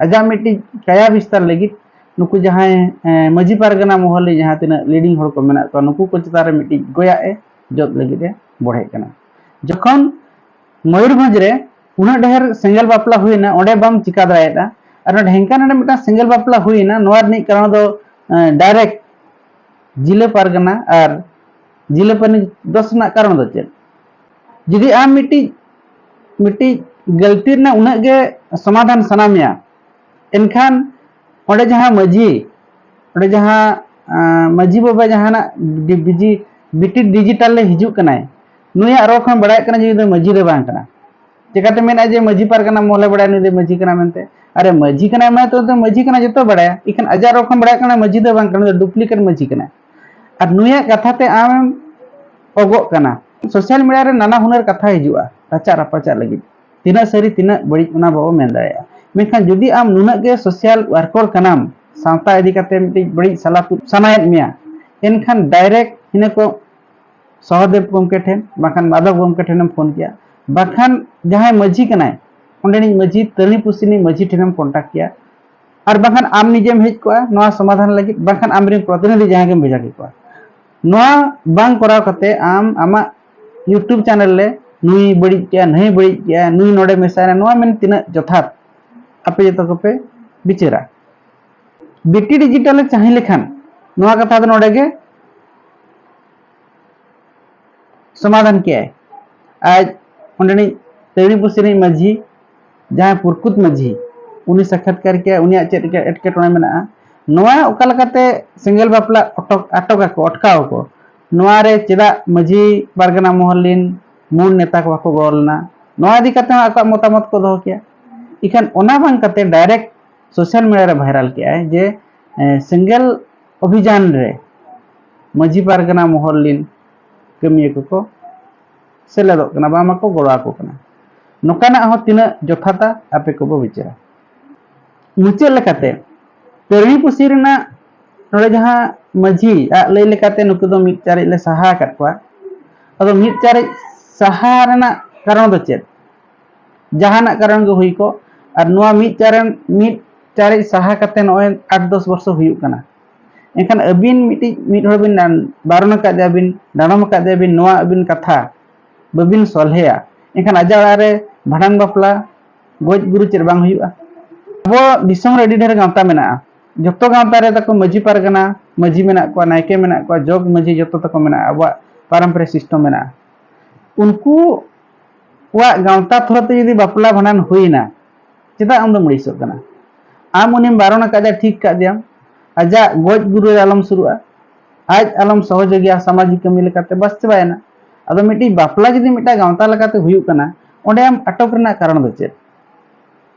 ᱟᱡᱟᱜ ᱢᱤᱫᱴᱤᱡ ᱠᱟᱭᱟ ᱵᱤᱥᱛᱟᱨ ᱞᱟᱹᱜᱤᱫ ᱱᱩᱠᱩ ᱡᱟᱦᱟᱸᱭ, ᱮᱸ, ᱢᱟᱹᱡᱷᱤ ᱯᱟᱨᱜᱟᱱᱟ ᱢᱚᱦᱚᱞ ᱨᱮ ᱡᱟᱦᱟᱸ ᱛᱤᱱᱟᱹᱜ leading ᱦᱚᱲ ᱠᱚ ᱢᱮᱱᱟᱜ ᱠᱚᱣᱟ, ᱱᱩᱠᱩ ᱠᱚ ᱪᱮᱛᱟᱱ ᱨᱮ ᱢᱤᱫᱴᱤᱡ ᱜᱚᱭᱟᱜ ᱮ ᱡᱚᱫ ᱞᱟᱹᱜᱤᱫ ᱮ ᱵᱚᱲᱦᱮᱜ ᱠᱟᱱᱟ᱾ ᱡᱚᱠᱷᱚᱱ ᱢᱚᱭᱩᱨᱵᱷᱚᱸᱡᱽ ᱨᱮ ᱩᱱᱟᱹᱜ ᱰᱷᱮᱨ ᱥᱮᱸᱜᱮᱞ ᱵᱟᱯᱞᱟ ᱦᱩᱭᱱᱟ, ᱚᱸᱰᱮ ᱵᱟᱢ ᱪᱤᱠᱟ ᱫᱟᱲᱮᱭᱟᱫᱟ, ᱟᱨ ᱱᱚᱰᱮ ᱰᱷᱮᱝᱠᱟᱱᱟ ᱨᱮ ᱢᱤᱫᱴᱟᱝ ᱥᱮᱸᱜᱮᱞ ᱵᱟᱯᱞᱟ ᱦᱩᱭᱱᱟ, ᱱᱚᱣᱟ ᱨᱤᱱᱤᱡ ᱠᱟᱨᱚᱱ ᱫᱚ, ᱮᱸ, direct ᱡᱤᱞᱟᱹ ᱯᱟᱨᱜᱟᱱᱟ ᱟᱨ ᱡᱤᱞᱟᱹ ᱯᱟᱹᱨᱤᱥ ᱫᱚᱥ ᱨᱮᱱᱟᱜ ᱠᱟᱨᱚᱱ ᱫᱚ ᱪᱮᱫ? ᱡᱩᱫᱤ ᱟᱢ ᱢᱤᱫᱴᱤᱡ, ᱢᱤᱫᱴᱤᱡ ᱜᱟᱹᱞᱛᱤ ᱨᱮᱱᱟᱜ ᱩᱱᱟᱹᱜ ᱜᱮ ᱥᱚᱢᱟᱫᱷᱟᱱ ᱥᱟᱱᱟ ᱢᱮᱭᱟ, ᱮᱱᱠᱷᱟᱱ ᱚᱸᱰᱮ ᱡᱟᱦᱟᱸ ᱢᱟᱹᱡᱷᱤ, ᱚᱸᱰᱮ ᱡᱟᱦᱟᱸ, ᱟᱸ, ᱢᱟᱹᱡᱷᱤ ᱵᱟᱵᱟ ᱡᱟᱦᱟᱱᱟᱜ ᱰᱤ-, ᱵᱤᱡᱤ-, ᱵᱤᱴᱤ digital ᱨᱮ ᱦᱤᱡᱩᱜ ᱠᱟᱱᱟᱭ, ᱱᱩᱭᱟᱜ ᱨᱚᱲ ᱠᱷᱚᱱ ᱵᱟᱲᱟᱭᱚᱜ ᱠᱟᱱᱟ ᱡᱮ ᱱᱩᱭ ᱫᱚ ᱢᱟᱹᱡᱷᱤ ᱫᱚ ᱵᱟᱝ ᱠᱟᱱᱟ᱾ ᱪᱮᱠᱟᱛᱮ ᱢᱮᱱᱟ ᱡᱮ ᱢᱟᱹᱡᱷᱤ ᱯᱟᱨᱜᱟᱱᱟ ᱢᱚᱦᱚᱞᱮ ᱵᱟᱲᱟᱭᱟ, ᱱᱩᱭ ᱫᱚ ᱢᱟᱹᱡᱷᱤ ᱠᱟᱱᱟ ᱢᱮᱱᱛᱮ? ᱟᱨᱮ, ᱢᱟᱹᱡᱷᱤ ᱠᱟᱱᱟᱭ ᱢᱟᱱᱮ ᱛᱚ, ᱛᱚ ᱢᱟᱹᱡᱷᱤ ᱠᱟᱱᱟ, ᱡᱚᱛᱚ ᱵᱟᱲᱟᱭᱟ, ᱤᱠᱷᱟᱹᱱ ᱟᱡᱟᱜ ᱨᱚᱲ ᱠᱷᱚᱱ ᱵᱟᱲᱟᱭᱚᱜ ᱠᱟᱱᱟ ᱢᱟᱹᱡᱷᱤ ᱫᱚ ᱵᱟᱝ ᱠᱟᱱᱟ, ᱱᱩᱭ ᱫᱚ duplicate ᱢᱟᱹᱡᱷᱤ ᱠᱟᱱᱟᱭ᱾ ᱟᱨ ᱱᱩᱭᱟᱜ ᱠᱟᱛᱷᱟ ᱛᱮ ᱟᱢᱮᱢ ᱚᱜᱚᱜ ᱠᱟᱱᱟ᱾ Social media ᱨᱮ ᱱᱟᱱᱟ ᱦᱩᱱᱟᱹᱨ ᱠᱟᱛᱷᱟ ᱦᱤᱡᱩᱜᱼᱟ ᱨᱟᱪᱟᱜ ᱨᱟᱯᱟᱪᱟᱜ ᱞᱟᱹᱜᱤᱫ᱾ ᱛᱤᱱᱟᱹᱜ ᱥᱟᱹᱨᱤ, ᱛᱤᱱᱟᱹᱜ ᱵᱟᱹᱲᱤᱡ, ᱚᱱᱟ ᱵᱟᱵᱚ ᱢᱮᱱ ᱫᱟᱲᱮᱭᱟᱜᱼᱟ᱾ ᱢᱮᱱᱠᱷᱟᱱ ᱡᱩᱫᱤ ᱟᱢ ᱱᱩᱱᱟᱹᱜ ᱜᱮ social worker ᱠᱟᱱᱟᱢ, ᱥᱟᱶᱛᱟ ᱤᱫᱤ ᱠᱟᱛᱮ ᱢᱤᱫᱴᱤᱡ ᱵᱟᱹᱲᱤᱡ ᱥᱟᱞᱟ ᱛᱩᱫ ᱥᱟᱱᱟᱭᱮᱫ ᱢᱮᱭᱟ, ᱮᱱᱠᱷᱟᱱ direct ᱤᱱᱟᱹ ᱠᱚ ᱥᱚᱦᱚᱫᱮᱵ ᱜᱚᱢᱠᱮ ᱴᱷᱮᱱ, ᱵᱟᱝᱠᱷᱟᱱ ᱢᱟᱫᱷᱚᱵ ᱜᱚᱢᱠᱮ ᱴᱷᱮᱱᱮᱢ ᱯᱷᱳᱱ ᱠᱮᱭᱟ, ᱵᱟᱝᱠᱷᱟᱱ ᱡᱟᱦᱟᱸᱭ ᱢᱟᱹᱡᱷᱤ ᱠᱟᱱᱟᱭ, ᱚᱸᱰᱮᱱᱤᱡ ᱢᱟᱹᱡᱷᱤ, ᱛᱟᱹᱨᱤ ᱯᱩᱥᱤ ᱨᱤᱱᱤᱡ ᱢᱟᱹᱡᱷᱤ ᱴᱷᱮᱱᱮᱢ contact ᱠᱮᱭᱟ, ᱟᱨ ᱵᱟᱝᱠᱷᱟᱱ ᱟᱢ ᱱᱤᱡᱮᱢ ᱦᱮᱡ ᱠᱚᱜᱼᱟ ᱱᱚᱣᱟ ᱥᱚᱢᱟᱫᱷᱟᱱ ᱞᱟᱹᱜᱤᱫ, ᱵᱟᱝᱠᱷᱟᱱ ᱟᱢᱨᱮᱱ ᱯᱨᱚᱛᱤᱱᱤᱫᱷᱤ ᱡᱟᱦᱟᱸᱭ ᱜᱮᱢ ᱵᱷᱮᱡᱟ ᱠᱮᱠᱚᱣᱟ᱾ ᱱᱚᱣᱟ ᱵᱟᱝ ᱠᱚᱨᱟᱣ ᱠᱟᱛᱮ ᱟᱢ ᱟᱢᱟᱜ YouTube channel ᱨᱮ ᱱᱩᱭ ᱵᱟᱹᱲᱤᱡ ᱠᱮᱜᱼᱟ, ᱱᱩᱭ ᱵᱟᱹᱲᱤᱡ ᱠᱮᱜᱼᱟ, ᱱᱩᱭ ᱱᱚᱰᱮ ᱢᱮᱥᱟᱭᱮᱱᱟ, ᱱᱚᱣᱟ ᱢᱮᱱ ᱛᱤᱱᱟᱹᱜ ᱡᱚᱛᱷᱟᱛ? ᱟᱯᱮ ᱡᱚᱛᱚ ᱠᱚᱯᱮ ᱵᱤᱪᱟᱹᱨᱟ᱾ ᱵᱤᱴᱤ digital ᱮ ᱪᱟᱦᱮ ᱞᱮᱠᱷᱟᱱ ᱱᱚᱣᱟ ᱠᱟᱛᱷᱟ ᱫᱚ ᱱᱚᱰᱮ ᱜᱮ ᱥᱚᱢᱟᱫᱷᱟᱱ ᱠᱮᱜᱼᱟᱭ᱾ ᱟᱡ ᱚᱸᱰᱮᱱᱤᱡ ᱛᱟᱹᱲᱤ ᱯᱩᱥᱤ ᱨᱤᱱᱤᱡ ᱢᱟᱹᱡᱷᱤ, ᱡᱟᱦᱟᱸᱭ ᱯᱩᱨᱠᱩᱛ ᱢᱟᱹᱡᱷᱤ, ᱩᱱᱤ ᱥᱟᱠᱷᱟᱛᱠᱟᱨ ᱠᱮᱜᱼᱟᱭ, ᱩᱱᱤᱭᱟᱜ ᱪᱮᱫ ᱞᱮᱠᱟ ᱮᱴᱠᱮᱴᱚᱬᱮ ᱢᱮᱱᱟᱜᱼᱟ, ᱱᱚᱣᱟ ᱚᱠᱟ ᱞᱮᱠᱟᱛᱮ ᱥᱮᱸᱜᱮᱞ ᱵᱟᱯᱞᱟ ᱟᱴᱚᱠ, ᱟᱴᱚᱠ ᱟᱠᱚ, ᱟᱴᱠᱟᱣ ᱟᱠᱚ, ᱱᱚᱣᱟ ᱨᱮ ᱪᱮᱫᱟᱜ ᱢᱟᱹᱡᱷᱤ ᱯᱟᱨᱜᱟᱱᱟ ᱢᱚᱦᱚᱞ ᱨᱤᱱ ᱢᱩᱞ ᱱᱮᱛᱟ ᱠᱚ ᱵᱟᱠᱚ ᱜᱚᱲᱚ ᱞᱮᱱᱟ, ᱱᱚᱣᱟ ᱤᱫᱤ ᱠᱟᱛᱮ ᱦᱚᱸ ᱟᱠᱚᱣᱟᱜ ᱢᱚᱛᱟᱢᱚᱛ ᱠᱚ ᱫᱚᱦᱚ ᱠᱮᱭᱟ᱾ ᱤᱠᱷᱟᱹᱱ ᱚᱱᱟ ᱵᱟᱝ ᱠᱟᱛᱮ direct social media ᱨᱮ viral ᱠᱮᱜᱼᱟᱭ ᱡᱮ, ᱮ, ᱥᱮᱸᱜᱮᱞ ᱚᱵᱷᱤᱡᱟᱱ ᱨᱮ ᱢᱟᱹᱡᱷᱤ ᱯᱟᱨᱜᱟᱱᱟ ᱢᱚᱦᱚᱞ ᱨᱤᱱ ᱠᱟᱹᱢᱤᱭᱟᱹ ᱠᱚᱠᱚ ᱥᱮᱞᱮᱫᱚᱜ ᱠᱟᱱᱟ, ᱵᱟᱝ ᱢᱟᱠᱚ ᱜᱚᱲᱚ ᱟᱠᱚ ᱠᱟᱱᱟ᱾ ᱱᱚᱝᱠᱟᱱᱟᱜ ᱦᱚᱸ ᱛᱤᱱᱟᱹᱜ ᱡᱚᱛᱷᱟᱛᱟ, ᱟᱯᱮ ᱠᱚᱵᱚ ᱵᱤᱪᱟᱹᱨᱟ᱾ ᱢᱩᱪᱟᱹᱫ ᱞᱮᱠᱟᱛᱮ, ᱛᱟᱹᱨᱤ ᱯᱩᱥᱤ ᱨᱮᱱᱟᱜ ᱱᱚᱰᱮ ᱡᱟᱦᱟᱸ ᱢᱟᱹᱡᱷᱤ ᱟᱜ ᱞᱟᱹᱭ ᱞᱮᱠᱟᱛᱮ, ᱱᱩᱠᱩ ᱫᱚ ᱢᱤᱫ ᱪᱟᱨᱮᱡ ᱞᱮ ᱥᱟᱦᱟ ᱟᱠᱟᱫ ᱠᱚᱣᱟ᱾ ᱟᱫᱚ ᱢᱤᱫ ᱪᱟᱨᱮᱡ ᱥᱟᱦᱟ ᱨᱮᱱᱟᱜ ᱠᱟᱨᱚᱱ ᱫᱚ ᱪᱮᱫ? ᱡᱟᱦᱟᱱᱟᱜ ᱠᱟᱨᱚᱱ ᱜᱮ ᱦᱩᱭ ᱠᱚᱜ, ᱟᱨ ᱱᱚᱣᱟ ᱢᱤᱫ ᱪᱟᱨᱮᱡ, ᱢᱤᱫ ᱪᱟᱨᱮᱡ ᱥᱟᱦᱟ ᱠᱟᱛᱮ ᱱᱚᱜᱼᱚᱭ ᱟᱴ ᱫᱚᱥ ᱵᱚᱨᱥᱚ ᱦᱩᱭᱩᱜ ᱠᱟᱱᱟ᱾ ᱮᱱᱠᱷᱟᱱ ᱟᱹᱵᱤᱱ ᱢᱤᱫᱴᱤᱡ, ᱢᱤᱫ ᱦᱚᱲ ᱵᱤᱱ ᱰᱟᱱ-, ᱵᱟᱨᱚᱱ ᱟᱠᱟᱫᱮᱭᱟ ᱵᱤᱱ, ᱰᱟᱸᱰᱚᱢ ᱟᱠᱟᱫᱮᱭᱟ ᱵᱤᱱ, ᱱᱚᱣᱟ ᱟᱹᱵᱤᱱ ᱠᱟᱛᱷᱟ ᱵᱟᱹᱵᱤᱱ ᱥᱚᱞᱦᱮᱭᱟ, ᱮᱱᱠᱷᱟᱱ ᱟᱡᱟᱜ ᱚᱲᱟᱜ ᱨᱮ ᱵᱷᱟᱸᱰᱟᱱ ᱵᱟᱯᱞᱟ, ᱜᱚᱡ ᱜᱩᱨᱩ ᱪᱮᱫ ᱵᱟᱝ ᱦᱩᱭᱩᱜᱼᱟ? ᱟᱵᱚ ᱫᱤᱥᱚᱢ ᱨᱮ ᱟᱹᱰᱤ ᱰᱷᱮᱨ ᱜᱟᱶᱛᱟ ᱢᱮᱱᱟᱜᱼᱟ᱾ ᱡᱚᱛᱚ ᱜᱟᱶᱛᱟ ᱨᱮ ᱛᱟᱠᱚ ᱢᱟᱹᱡᱷᱤ ᱯᱟᱨᱜᱟᱱᱟ, ᱢᱟᱹᱡᱷᱤ ᱢᱮᱱᱟᱜ ᱠᱚᱣᱟ, ᱱᱟᱭᱠᱮ ᱢᱮᱱᱟᱜ ᱠᱚᱣᱟ, ᱡᱚᱜᱽ ᱢᱟᱹᱡᱷᱤ ᱡᱚᱛᱚ ᱛᱟᱠᱚ ᱢᱮᱱᱟᱜᱼᱟ, ᱟᱵᱚᱣᱟᱜ ᱯᱟᱨᱚᱢᱯᱚᱨᱤᱠ system ᱢᱮᱱᱟᱜᱼᱟ᱾ ᱩᱱᱠᱩ ᱠᱚᱣᱟᱜ ᱜᱟᱶᱛᱟ ᱛᱷᱚᱨᱚ ᱛᱮ ᱡᱩᱫᱤ ᱵᱟᱯᱞᱟ ᱵᱷᱟᱸᱰᱟᱱ ᱦᱩᱭᱱᱟ, ᱪᱮᱫᱟᱜ ᱟᱢ ᱫᱚᱢ ᱟᱹᱲᱤᱥᱚᱜ ᱠᱟᱱᱟ? ᱟᱢ ᱩᱱᱤᱢ ᱵᱟᱨᱚᱱ ᱟᱠᱟᱫᱮᱭᱟ, ᱴᱷᱤᱠ ᱠᱟᱫᱮᱭᱟᱢ, ᱟᱡᱟᱜ ᱜᱚᱡ ᱜᱩᱨ ᱨᱮ ᱟᱞᱚᱢ ᱥᱩᱨᱩᱜᱼᱟ, ᱟᱡ ᱟᱞᱚᱢ ᱥᱚᱦᱚᱡᱳᱜᱤᱭᱟ ᱥᱟᱢᱟᱡᱤᱠ ᱠᱟᱹᱢᱤ ᱞᱮᱠᱟᱛᱮ, ᱵᱟᱥ ᱪᱟᱵᱟᱭᱮᱱᱟ᱾ ᱟᱫᱚ ᱢᱤᱫᱴᱤᱡ ᱵᱟᱯᱞᱟ ᱡᱩᱫᱤ ᱢᱤᱫᱴᱟᱝ ᱜᱟᱶᱛᱟ ᱞᱮᱠᱟᱛᱮ ᱦᱩᱭᱩᱜ ᱠᱟᱱᱟ, ᱚᱸᱰᱮ ᱟᱢ ᱟᱴᱚᱠ ᱨᱮᱱᱟᱜ ᱠᱟᱨᱚᱱ ᱫᱚ ᱪᱮᱫ?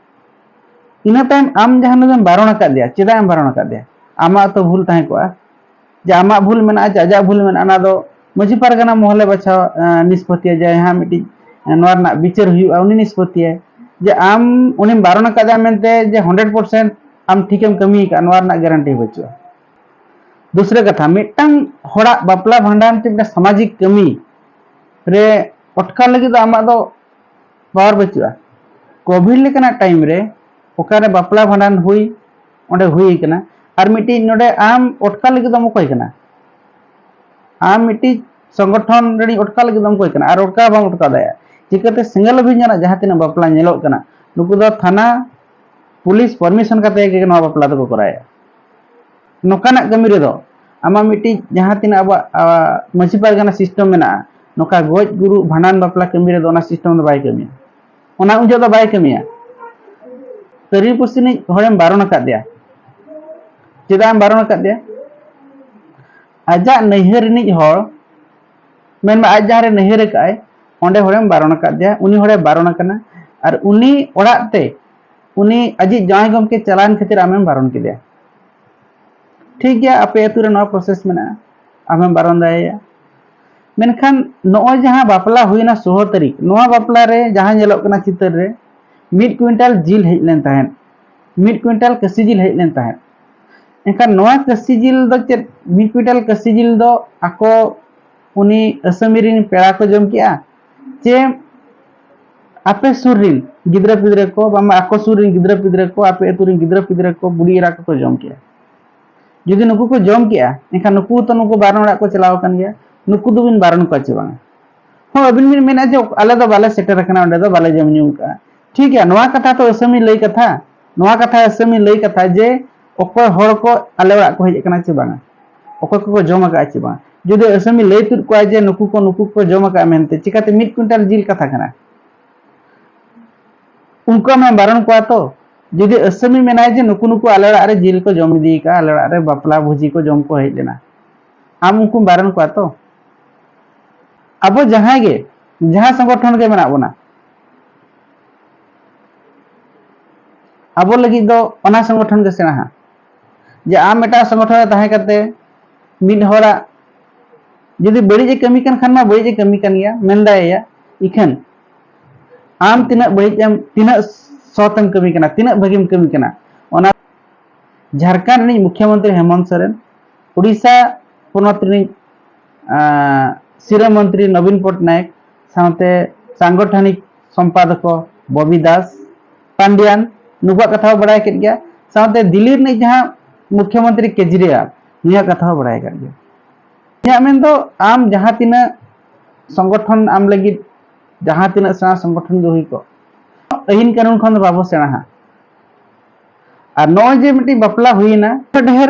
ᱤᱱᱟᱹ ᱛᱟᱭᱚᱢ ᱟᱢ ᱡᱟᱦᱟᱸ ᱱᱩᱭᱮᱢ ᱵᱟᱨᱚᱱ ᱟᱠᱟᱫᱮᱭᱟ, ᱪᱮᱫᱟᱜ ᱮᱢ ᱵᱟᱨᱚᱱ ᱟᱠᱟᱫᱮᱭᱟ? ᱟᱢᱟᱜ ᱛᱚ ᱵᱷᱩᱞ ᱛᱟᱦᱮᱸ ᱠᱚᱜᱼᱟ᱾ ᱡᱮ ᱟᱢᱟᱜ ᱵᱷᱩᱞ ᱢᱮᱱᱟᱜᱼᱟ, ᱪᱮ ᱟᱡᱟᱜ ᱵᱷᱩᱞ ᱢᱮᱱᱟᱜᱼᱟ, ᱚᱱᱟ ᱫᱚ ᱢᱟᱹᱡᱷᱤ ᱯᱟᱨᱜᱟᱱᱟ ᱢᱚᱦᱚᱞᱮ ᱵᱟᱪᱷᱟᱣ, ᱮᱸ, ᱱᱤᱥᱯᱚᱛᱤᱭᱟ, ᱡᱟᱦᱟᱸ ᱢᱤᱫᱴᱤᱡ, ᱮᱸ, ᱱᱚᱣᱟ ᱨᱮᱱᱟᱜ ᱵᱤᱪᱟᱹᱨ ᱦᱩᱭᱩᱜᱼᱟ, ᱩᱱᱤ ᱱᱤᱥᱯᱚᱛᱤᱭᱟᱭ᱾ ᱡᱮ ᱟᱢ ᱩᱱᱤᱢ ᱵᱟᱨᱚᱱ ᱟᱠᱟᱫᱮᱭᱟ ᱢᱮᱱᱛᱮ ᱡᱮ hundred percent ᱟᱢ ᱴᱷᱤᱠᱮᱢ ᱠᱟᱹᱢᱤ ᱟᱠᱟᱫᱼᱟ, ᱱᱚᱣᱟ ᱨᱮᱱᱟᱜ guarantee ᱵᱟᱹᱪᱩᱜᱼᱟ᱾ ᱫᱩᱥᱨᱟᱹ ᱠᱟᱛᱷᱟ, ᱢᱤᱫᱴᱟᱝ ᱦᱚᱲᱟᱜ ᱵᱟᱯᱞᱟ ᱵᱷᱟᱸᱰᱟᱱ ᱪᱮ ᱢᱤᱫᱴᱟᱝ ᱥᱟᱢᱟᱡᱤᱠ ᱠᱟᱹᱢᱤ ᱨᱮ ᱚᱴᱠᱟᱣ ᱞᱟᱹᱜᱤᱫ ᱫᱚ ᱟᱢᱟᱜ ᱫᱚ power ᱵᱟᱹᱪᱩᱜᱼᱟ᱾ ᱠᱳᱵᱷᱤᱰ ᱞᱮᱠᱟᱱᱟᱜ time ᱨᱮ ᱚᱠᱟᱨᱮ ᱵᱟᱯᱞᱟ ᱵᱷᱟᱸᱰᱟᱱ ᱦᱩᱭ, ᱚᱸᱰᱮ ᱦᱩᱭ ᱠᱟᱱᱟ, ᱟᱨ ᱢᱤᱫᱴᱤᱡ ᱱᱚᱰᱮ ᱟᱢ ᱚᱴᱠᱟᱣ ᱞᱟᱹᱜᱤᱫ ᱫᱚᱢ ᱚᱠᱚᱭ ᱠᱟᱱᱟ? ᱟᱢ ᱢᱤᱫᱴᱤᱡ ᱥᱚᱝᱜᱚᱴᱷᱚᱱ ᱨᱤᱱᱤᱡ ᱚᱴᱠᱟᱣ ᱞᱟᱹᱜᱤᱫ ᱫᱚᱢ ᱚᱠᱚᱭ ᱠᱟᱱᱟ? ᱟᱨ ᱚᱴᱠᱟᱣ ᱵᱟᱢ ᱚᱴᱠᱟᱣ ᱫᱟᱲᱮᱭᱟᱜᱼᱟ᱾ ᱪᱤᱠᱟᱹᱛᱮ ᱥᱮᱸᱜᱮᱞ ᱚᱵᱷᱤᱡᱟᱱᱟᱜ ᱡᱟᱦᱟᱸ ᱛᱤᱱᱟᱹᱜ ᱵᱟᱯᱞᱟ ᱧᱮᱞᱚᱜ ᱠᱟᱱᱟ, ᱱᱩᱠᱩ ᱫᱚ ᱛᱷᱟᱱᱟ, ᱯᱩᱞᱤᱥ permission ᱠᱟᱛᱮ ᱜᱮ ᱱᱚᱣᱟ ᱵᱟᱯᱞᱟ ᱫᱚᱠᱚ ᱠᱚᱨᱟᱣᱮᱫᱼᱟ᱾ ᱱᱚᱝᱠᱟᱱᱟᱜ ᱠᱟᱹᱢᱤ ᱨᱮᱫᱚ ᱟᱢᱟᱜ ᱢᱤᱫᱴᱤᱡ ᱡᱟᱦᱟᱸ ᱛᱤᱱᱟᱹᱜ ᱟᱵᱚᱣᱟᱜ, ᱟ, ᱢᱟᱹᱡᱷᱤ ᱯᱟᱨᱜᱟᱱᱟ system ᱢᱮᱱᱟᱜᱼᱟ, ᱱᱚᱝᱠᱟ ᱜᱚᱡ ᱜᱩᱨᱩ ᱵᱷᱟᱸᱰᱟᱱ ᱵᱟᱯᱞᱟ ᱠᱟᱹᱢᱤ ᱨᱮᱫᱚ ᱚᱱᱟ system ᱫᱚ ᱵᱟᱭ ᱠᱟᱹᱢᱤᱭᱟ᱾ ᱚᱱᱟ ᱩᱱ ᱡᱚᱦᱚᱜ ᱫᱚ ᱵᱟᱭ ᱠᱟᱹᱢᱤᱭᱟ᱾ ᱛᱟᱹᱨᱤ ᱯᱩᱥᱤ ᱨᱤᱱᱤᱡ ᱦᱚᱲᱮᱢ ᱵᱟᱨᱚᱱ ᱟᱠᱟᱫᱮᱭᱟ, ᱪᱮᱫᱟᱜ ᱮᱢ ᱵᱟᱨᱚᱱ ᱟᱠᱟᱫᱮᱭᱟ? ᱟᱡᱟᱜ ᱱᱟᱹᱭᱦᱟᱹᱨ ᱨᱤᱱᱤᱡ ᱦᱚᱲ, ᱢᱮᱱᱢᱟ ᱟᱡ ᱡᱟᱦᱟᱸ ᱨᱮ ᱱᱟᱹᱭᱦᱟᱹᱨ ᱟᱠᱟᱫᱼᱟᱭ, ᱚᱸᱰᱮ ᱦᱚᱲᱮᱢ ᱵᱟᱨᱚᱱ ᱟᱠᱟᱫᱮᱭᱟ, ᱩᱱᱤ ᱦᱚᱲᱮ ᱵᱟᱨᱚᱱ ᱟᱠᱟᱱᱟ, ᱟᱨ ᱩᱱᱤ ᱚᱲᱟᱜ ᱛᱮ ᱩᱱᱤ ᱟᱡᱤᱡ ᱡᱟᱶᱟᱭ ᱜᱚᱢᱠᱮ ᱪᱟᱞᱟᱣᱮᱱ ᱠᱷᱟᱹᱛᱤᱨ ᱟᱢᱮᱢ ᱵᱟᱨᱚᱱ ᱠᱮᱫᱮᱭᱟ᱾ ᱴᱷᱤᱠ ᱜᱮᱭᱟ, ᱟᱯᱮ ᱟᱹᱛᱩ ᱨᱮ ᱱᱚᱣᱟ process ᱢᱮᱱᱟᱜᱼᱟ, ᱟᱢᱮᱢ ᱵᱟᱨᱚᱱ ᱫᱟᱲᱮᱭᱟᱭᱟ᱾ ᱢᱮᱱᱠᱷᱟᱱ ᱱᱚᱜᱼᱚᱭ ᱡᱟᱦᱟᱸ ᱵᱟᱯᱞᱟ ᱦᱩᱭᱱᱟ ᱥᱳᱞᱳ ᱛᱟᱹᱨᱤᱠᱷ, ᱱᱚᱣᱟ ᱵᱟᱯᱞᱟ ᱨᱮ ᱡᱟᱦᱟᱸ ᱧᱮᱞᱚᱜ ᱠᱟᱱᱟ ᱪᱤᱛᱟᱹᱨ ᱨᱮ, ᱢᱤᱫ ᱠᱩᱭᱤᱱᱴᱟᱞ ᱡᱤᱞ ᱦᱮᱡ ᱞᱮᱱ ᱛᱟᱦᱮᱸᱫ, ᱢᱤᱫ ᱠᱩᱭᱤᱱᱴᱟᱞ ᱠᱟᱹᱥᱤ ᱡᱤᱞ ᱦᱮᱡ ᱞᱮᱱ ᱛᱟᱦᱮᱸᱫ᱾ ᱮᱱᱠᱷᱟᱱ ᱱᱚᱣᱟ ᱠᱟᱹᱥᱤ ᱡᱤᱞ ᱫᱚ ᱪᱮᱫ, ᱢᱤᱫ ᱠᱩᱭᱤᱱᱴᱟᱞ ᱠᱟᱹᱥᱤ ᱡᱤᱞ ᱫᱚ ᱟᱠᱚ ᱩᱱᱤ ᱟᱹᱥᱟᱹᱢᱤ ᱨᱮᱱ ᱯᱮᱲᱟ ᱠᱚ ᱡᱚᱢ ᱠᱮᱜᱼᱟ, ᱪᱮ ᱟᱯᱮ ᱥᱩᱨ ᱨᱮᱱ ᱜᱤᱫᱽᱨᱟᱹ ᱯᱤᱫᱽᱨᱟᱹ ᱠᱚ, ᱵᱟᱝᱢᱟ ᱟᱠᱚ ᱥᱩᱨ ᱨᱮᱱ ᱜᱤᱫᱽᱨᱟᱹ ᱯᱤᱫᱽᱨᱟᱹ ᱠᱚ, ᱟᱯᱮ ᱟᱹᱛᱩ ᱨᱮᱱ ᱜᱤᱫᱽᱨᱟᱹ ᱯᱤᱫᱽᱨᱟᱹ ᱠᱚ, ᱵᱩᱰᱷᱤ ᱮᱨᱟ ᱠᱚᱠᱚ ᱡᱚᱢ ᱠᱮᱜᱼᱟ? ᱡᱩᱫᱤ ᱱᱩᱠᱩ ᱠᱚ ᱡᱚᱢ ᱠᱮᱜᱼᱟ, ᱮᱱᱠᱷᱟᱱ ᱱᱩᱠᱩ ᱛᱚ ᱱᱩᱠᱩ ᱵᱟᱨᱚᱱ ᱚᱲᱟᱜ ᱠᱚ ᱪᱟᱞᱟᱣ ᱟᱠᱟᱱ ᱜᱮᱭᱟ, ᱱᱩᱠᱩ ᱫᱚᱵᱤᱱ ᱵᱟᱨᱚᱱ ᱠᱚᱣᱟ ᱪᱮ ᱵᱟᱝᱟ? ᱦᱚᱸ, ᱟᱹᱵᱤᱱ ᱵᱤᱱ ᱢᱮᱱᱟ ᱡᱮ ᱟᱞᱮ ᱫᱚ ᱵᱟᱞᱮ ᱥᱮᱴᱮᱨ ᱟᱠᱟᱱᱟ, ᱚᱸᱰᱮ ᱫᱚ ᱵᱟᱞᱮ ᱡᱚᱢ ᱧᱩ ᱟᱠᱟᱫᱼᱟ᱾ ᱴᱷᱤᱠ ᱜᱮᱭᱟ, ᱱᱚᱣᱟ ᱠᱟᱛᱷᱟ ᱛᱚ ᱟᱹᱥᱟᱹᱢᱤ ᱞᱟᱹᱭ ᱠᱟᱛᱷᱟ, ᱱᱚᱣᱟ ᱠᱟᱛᱷᱟ ᱟᱹᱥᱟᱹᱢᱤ ᱞᱟᱹᱭ ᱠᱟᱛᱷᱟ ᱡᱮ ᱚᱠᱚᱭ ᱦᱚᱲ ᱠᱚ ᱟᱞᱮ ᱚᱲᱟᱜ ᱠᱚ ᱦᱮᱡ ᱟᱠᱟᱱᱟ ᱪᱮ ᱵᱟᱝᱟ, ᱚᱠᱚᱭ ᱠᱚᱠᱚ ᱡᱚᱢ ᱟᱠᱟᱫᱼᱟ ᱪᱮ ᱵᱟᱝ᱾ ᱡᱩᱫᱤ ᱟᱹᱥᱟᱹᱢᱤ ᱞᱟᱹᱭ ᱛᱩᱫ ᱠᱚᱣᱟ ᱡᱮ ᱱᱩᱠᱩ ᱠᱚ, ᱱᱩᱠᱩ ᱠᱚ ᱡᱚᱢ ᱟᱠᱟᱫᱼᱟ ᱢᱮᱱᱛᱮ, ᱪᱤᱠᱟᱹᱛᱮ ᱢᱤᱫ ᱠᱩᱭᱤᱱᱴᱟᱞ ᱡᱤᱞ ᱠᱟᱛᱷᱟ ᱠᱟᱱᱟ? ᱩᱱᱠᱩ ᱟᱢᱮᱢ ᱵᱟᱨᱚᱱ ᱠᱚᱣᱟ ᱛᱚ? ᱡᱩᱫᱤ ᱟᱹᱥᱟᱹᱢᱤ ᱢᱮᱱᱟᱭ ᱡᱮ ᱱᱩᱠᱩ, ᱱᱩᱠᱩ ᱟᱞᱮ ᱚᱲᱟᱜ ᱨᱮ ᱡᱤᱞ ᱠᱚ ᱡᱚᱢ ᱤᱫᱤ ᱟᱠᱟᱫᱼᱟ, ᱟᱞᱮ ᱚᱲᱟᱜ ᱨᱮ ᱵᱟᱯᱞᱟ ᱵᱷᱩᱡᱤ ᱠᱚ ᱡᱚᱢ ᱠᱚ ᱦᱮᱡ ᱞᱮᱱᱟ, ᱟᱢ ᱩᱱᱠᱩᱢ ᱵᱟᱨᱚᱱ ᱠᱚᱣᱟ ᱛᱚ? ᱟᱵᱚ ᱡᱟᱦᱟᱸᱭ ᱜᱮ, ᱡᱟᱦᱟᱸ ᱥᱚᱝᱜᱚᱴᱷᱚᱱ ᱜᱮ ᱢᱮᱱᱟᱜ ᱵᱚᱱᱟ, ᱟᱵᱚ ᱞᱟᱹᱜᱤᱫ ᱫᱚ ᱚᱱᱟ ᱥᱚᱝᱜᱚᱴᱷᱚᱱ ᱜᱮ ᱥᱮᱬᱟᱦᱟ᱾ ᱡᱮ ᱟᱢ ᱮᱴᱟᱜ ᱥᱚᱝᱜᱚᱴᱷᱚᱱ ᱨᱮ ᱛᱟᱦᱮᱸ ᱠᱟᱛᱮ ᱢᱤᱫ ᱦᱚᱲᱟᱜ ᱡᱩᱫᱤ ᱵᱟᱹᱲᱤᱡ ᱮ ᱠᱟᱹᱢᱤ ᱠᱟᱱ ᱠᱷᱟᱱ ᱢᱟ ᱵᱟᱹᱲᱤᱡ ᱮ ᱠᱟᱹᱢᱤ ᱠᱟᱱ ᱜᱮᱭᱟ, ᱢᱮᱱ ᱫᱟᱲᱮᱭᱟᱭᱟ, ᱤᱠᱷᱟᱹᱱ ᱟᱢ ᱛᱤᱱᱟᱹᱜ ᱵᱟᱹᱲᱤᱡ ᱮᱢ, ᱛᱤᱱᱟᱹᱜ ᱥᱚᱛ ᱮᱢ ᱠᱟᱹᱢᱤ ᱠᱟᱱᱟ, ᱛᱤᱱᱟᱹᱜ ᱵᱷᱟᱹᱜᱤᱢ ᱠᱟᱹᱢᱤ ᱠᱟᱱᱟ, ᱚᱱᱟ ᱡᱷᱟᱲᱠᱷᱚᱸᱰ ᱨᱤᱱᱤᱡ ᱢᱩᱠᱷᱭᱚᱢᱚᱱᱛᱨᱤ ᱦᱮᱢᱚᱱᱛ ᱥᱚᱨᱮᱱ, ᱩᱲᱤᱥᱥᱟ ᱯᱚᱱᱚᱛ ᱨᱤᱱᱤᱡ, ᱟᱸ, ᱥᱤᱨᱟᱹ ᱢᱚᱱᱛᱨᱤ ᱱᱚᱵᱤᱱ ᱯᱚᱴᱱᱟᱭᱮᱠ, ᱥᱟᱶᱛᱮ ᱥᱟᱝᱜᱚᱴᱷᱚᱱᱤᱠ ᱥᱚᱢᱯᱟᱫᱚᱠ ᱵᱚᱵᱤ ᱫᱟᱥ ᱯᱟᱱᱰᱤᱭᱟᱱ, ᱱᱩᱠᱩᱣᱟᱜ ᱠᱟᱛᱷᱟ ᱦᱚᱸ ᱵᱟᱲᱟᱭ ᱠᱮᱫ ᱜᱮᱭᱟ᱾ ᱥᱟᱶᱛᱮ ᱫᱤᱞᱞᱤ ᱨᱤᱱᱤᱡ ᱡᱟᱦᱟᱸ ᱢᱩᱠᱷᱭᱚᱢᱚᱱᱛᱨᱤ ᱠᱮᱡᱨᱤᱣᱟᱞ, ᱱᱩᱭᱟᱜ ᱠᱟᱛᱷᱟ ᱦᱚᱸ ᱵᱟᱲᱟᱭ ᱠᱟᱫ ᱜᱮᱭᱟ᱾ ᱤᱧᱟᱹᱜ ᱢᱮᱱ ᱫᱚ, ᱟᱢ ᱡᱟᱦᱟᱸ ᱛᱤᱱᱟᱹᱜ ᱥᱚᱝᱜᱚᱴᱷᱚᱱ, ᱟᱢ ᱞᱟᱹᱜᱤᱫ ᱡᱟᱦᱟᱸ ᱛᱤᱱᱟᱹᱜ ᱥᱮᱬᱟ ᱥᱚᱝᱜᱚᱴᱷᱚᱱ ᱜᱮ ᱦᱩᱭ ᱠᱚᱜ, ᱟᱹᱭᱤᱱ ᱠᱟᱹᱱᱩᱱ ᱠᱷᱚᱱ ᱫᱚ ᱵᱟᱵᱚ ᱥᱮᱬᱟᱦᱟ᱾ ᱟᱨ ᱱᱚᱜᱼᱚᱭ ᱡᱮ ᱢᱤᱫᱴᱤᱡ ᱵᱟᱯᱞᱟ ᱦᱩᱭᱮᱱᱟ, ᱩᱱᱟᱹᱜ ᱰᱷᱮᱨ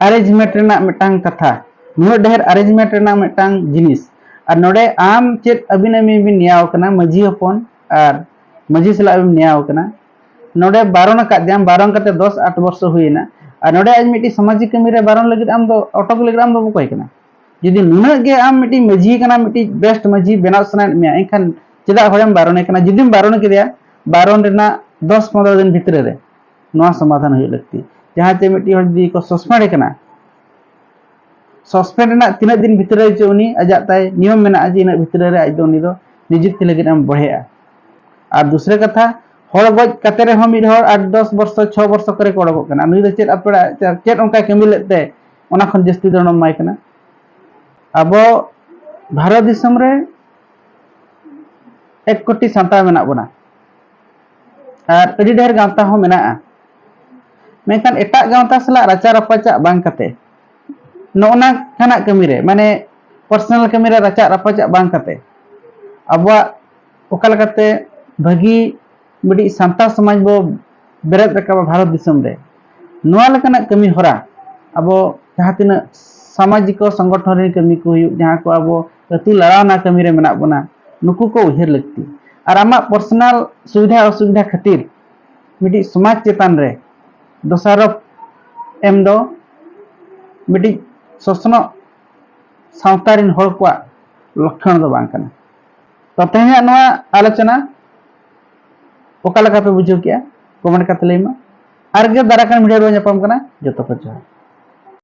arrangement ᱨᱮᱱᱟᱜ ᱢᱤᱫᱴᱟᱝ ᱠᱟᱛᱷᱟ, ᱱᱩᱱᱟᱹᱜ ᱰᱷᱮᱨ arrangement ᱨᱮᱱᱟᱜ ᱢᱤᱫᱴᱟᱝ ᱡᱤᱱᱤᱥ, ᱟᱨ ᱱᱚᱰᱮ ᱟᱢ ᱪᱮᱫ ᱟᱹᱵᱤᱱ ᱟᱹᱵᱤᱱ ᱵᱤᱱ ᱱᱮᱭᱟᱣ ᱠᱟᱱᱟ, ᱢᱟᱹᱡᱷᱤ ᱦᱚᱯᱚᱱ ᱟᱨ ᱢᱟᱹᱡᱷᱤ ᱥᱟᱞᱟᱜ ᱵᱤᱱ ᱱᱮᱭᱟᱣ ᱠᱟᱱᱟ, ᱱᱚᱰᱮ ᱵᱟᱨᱚᱱ ᱟᱠᱟᱫ ᱡᱟᱢ, ᱵᱟᱨᱚᱱ ᱠᱟᱛᱮ ᱫᱚᱥ ᱟᱴ ᱵᱚᱨᱥᱚ ᱦᱩᱭᱮᱱᱟ, ᱟᱨ ᱱᱚᱰᱮ ᱟᱡ ᱢᱤᱫᱴᱤᱡ ᱥᱟᱢᱟᱡᱤᱠ ᱠᱟᱹᱢᱤ ᱨᱮ ᱵᱟᱨᱚᱱ ᱞᱟᱹᱜᱤᱫ ᱟᱢ ᱫᱚ ᱚᱴᱚᱠ ᱞᱟᱹᱜᱤᱫ ᱟᱢ ᱫᱚ ᱚᱠᱚᱭ ᱠᱟᱱᱟ? ᱡᱩᱫᱤ ᱱᱩᱱᱟᱹᱜ ᱜᱮ ᱟᱢ ᱢᱤᱫᱴᱤᱡ ᱢᱟᱹᱡᱷᱤ ᱠᱟᱱᱟ, ᱢᱤᱫᱴᱤᱡ best ᱢᱟᱹᱡᱷᱤ ᱵᱮᱱᱟᱣ ᱥᱟᱱᱟᱭᱮᱫ ᱢᱮᱭᱟ, ᱮᱱᱠᱷᱟᱱ ᱪᱮᱫᱟᱜ ᱦᱚᱲᱮᱢ ᱵᱟᱨᱚᱱᱮ ᱠᱟᱱᱟ? ᱡᱩᱫᱤᱢ ᱵᱟᱨᱚᱱ ᱠᱮᱫᱮᱭᱟ, ᱵᱟᱨᱚᱱ ᱨᱮᱱᱟᱜ ᱫᱚᱥ ᱯᱚᱱᱨᱚ ᱫᱤᱱ ᱵᱷᱤᱛᱨᱤ ᱨᱮ ᱱᱚᱣᱟ ᱥᱚᱢᱟᱫᱷᱟᱱ ᱦᱩᱭᱩᱜ ᱞᱟᱹᱠᱛᱤ᱾ ᱡᱟᱦᱟᱸ ᱪᱮ ᱢᱤᱫᱴᱤᱡ ᱦᱚᱲ ᱡᱩᱫᱤ ᱠᱚ suspend ᱮ ᱠᱟᱱᱟ, ᱥᱟᱥᱯᱮᱱᱰ ᱨᱮᱱᱟᱜ ᱛᱤᱱᱟᱹᱜ ᱫᱤᱱ ᱵᱷᱤᱛᱨᱤ ᱨᱮ ᱪᱚ ᱩᱱᱤ ᱟᱡᱟᱜ ᱛᱟᱭ ᱱᱤᱭᱚᱢ ᱢᱮᱱᱟᱜᱼᱟ ᱡᱮ ᱤᱱᱟᱹᱜ ᱵᱷᱤᱛᱨᱤ ᱨᱮ ᱟᱡ ᱫᱚ ᱩᱱᱤ ᱫᱚ ᱱᱤᱡᱩᱠᱛᱤ ᱞᱟᱹᱜᱤᱫ ᱮᱢ ᱵᱚᱲᱦᱮᱜᱼᱟ᱾ ᱟᱨ ᱫᱩᱥᱨᱟᱹ ᱠᱟᱛᱷᱟ, ᱦᱚᱲ ᱜᱚᱡ ᱠᱟᱛᱮ ᱨᱮᱦᱚᱸ ᱢᱤᱫ ᱦᱚᱲ ᱟᱴ ᱫᱚᱥ ᱵᱚᱨᱥᱚ ᱪᱷᱚ ᱵᱚᱨᱥᱚ ᱠᱚᱨᱮ ᱠᱚ ᱚᱰᱚᱠᱚᱜ ᱠᱟᱱᱟ᱾ ᱱᱩᱭ ᱫᱚ ᱪᱮᱫ ᱟᱯᱲᱟ ᱪᱮᱫ ᱚᱱᱠᱟᱭ ᱠᱟᱹᱢᱤ ᱞᱮᱫ ᱛᱮ ᱚᱱᱟ ᱠᱷᱚᱱ ᱡᱟᱹᱥᱛᱤ ᱫᱚ ᱮᱢᱟᱭ ᱠᱟᱱᱟ? ᱟᱵᱚ ᱵᱷᱟᱨᱚᱛ ᱫᱤᱥᱚᱢ ᱨᱮ ᱮᱠ ᱠᱳᱴᱤ ᱥᱟᱱᱛᱟᱲ ᱢᱮᱱᱟᱜ ᱵᱚᱱᱟ ᱟᱨ ᱟᱹᱰᱤ ᱰᱷᱮᱨ ᱜᱟᱶᱛᱟ ᱦᱚᱸ ᱢᱮᱱᱟᱜᱼᱟ᱾ ᱢᱮᱱᱠᱷᱟᱱ ᱮᱴᱟᱜ ᱜᱟᱶᱛᱟ ᱥᱟᱞᱟᱜ ᱨᱟᱪᱟ ᱨᱟᱯᱟᱪᱟᱜ ᱵᱟᱝ ᱠᱟᱛᱮ, ᱱᱚᱜᱼᱚ ᱱᱚᱝᱠᱟᱱᱟᱜ ᱠᱟᱹᱢᱤ ᱨᱮ, ᱢᱟᱱᱮ ᱯᱟᱨᱥᱚᱱᱟᱞ ᱠᱟᱹᱢᱤ ᱨᱮ ᱨᱟᱪᱟᱜ ᱨᱟᱯᱟᱪᱟᱜ ᱵᱟᱝ ᱠᱟᱛᱮ, ᱟᱵᱚᱣᱟᱜ ᱚᱠᱟ ᱞᱮᱠᱟᱛᱮ ᱵᱷᱟᱹᱜᱤ ᱢᱤᱫᱴᱤᱡ ᱥᱟᱱᱛᱟᱲ ᱥᱚᱢᱟᱡᱽ ᱵᱚ ᱵᱮᱨᱮᱫ ᱨᱟᱠᱟᱵᱟ ᱵᱷᱟᱨᱚᱛ ᱫᱤᱥᱚᱢ ᱨᱮ, ᱱᱚᱣᱟ ᱞᱮᱠᱟᱱᱟᱜ ᱠᱟᱹᱢᱤ ᱦᱚᱨᱟ ᱟᱵᱚ ᱡᱟᱦᱟᱸ ᱛᱤᱱᱟᱹᱜ ᱥᱟᱢᱟᱡᱤᱠ ᱥᱚᱝᱜᱚᱴᱷᱚᱱ ᱨᱮ ᱠᱟᱹᱢᱤ ᱠᱚ ᱦᱩᱭᱩᱜ, ᱡᱟᱦᱟᱸ ᱠᱚ ᱟᱵᱚ ᱟᱹᱛᱩ ᱞᱟᱲᱟᱣᱱᱟ ᱠᱟᱹᱢᱤ ᱨᱮ ᱢᱮᱱᱟᱜ ᱵᱚᱱᱟ, ᱱᱩᱠᱩ ᱠᱚ ᱩᱭᱦᱟᱹᱨ ᱞᱟᱹᱠᱛᱤ᱾ ᱟᱨ ᱟᱢᱟᱜ ᱯᱟᱨᱥᱚᱱᱟᱞ ᱥᱩᱵᱤᱫᱷᱟ ᱚᱥᱩᱵᱤᱫᱷᱟ ᱠᱷᱟᱹᱛᱤᱨ ᱢᱤᱫᱴᱤᱡ ᱥᱚᱢᱟᱡᱽ ᱪᱮᱛᱟᱱ ᱨᱮ ᱫᱳᱥᱟᱨᱳᱯ ᱮᱢ ᱫᱚ ᱢᱤᱫᱴᱤᱡ ᱥᱚᱥᱱᱚᱜ ᱥᱟᱶᱛᱟ ᱨᱮᱱ ᱦᱚᱲ ᱠᱚᱣᱟᱜ ᱞᱚᱠᱠᱷᱚᱱ ᱫᱚ ᱵᱟᱝ ᱠᱟᱱᱟ᱾ ᱛᱚ, ᱛᱮᱦᱮᱧᱟᱜ ᱱᱚᱣᱟ ᱟᱞᱳᱪᱚᱱᱟ ᱚᱠᱟ ᱞᱮᱠᱟ ᱯᱮ ᱵᱩᱡᱷᱟᱹᱣ ᱠᱮᱜᱼᱟ? ᱠᱚᱢᱮᱱᱴ ᱠᱟᱛᱮ ᱞᱟᱹᱭ ᱢᱟ᱾ ᱟᱨ ᱜᱮ ᱫᱟᱨᱟᱭ ᱠᱟᱱ ᱵᱷᱤᱰᱤᱭᱳ ᱨᱮ ᱧᱟᱯᱟᱢ ᱠᱟᱱᱟ᱾ ᱡᱚᱛᱚ ᱠᱚ ᱡᱚᱦᱟᱨ᱾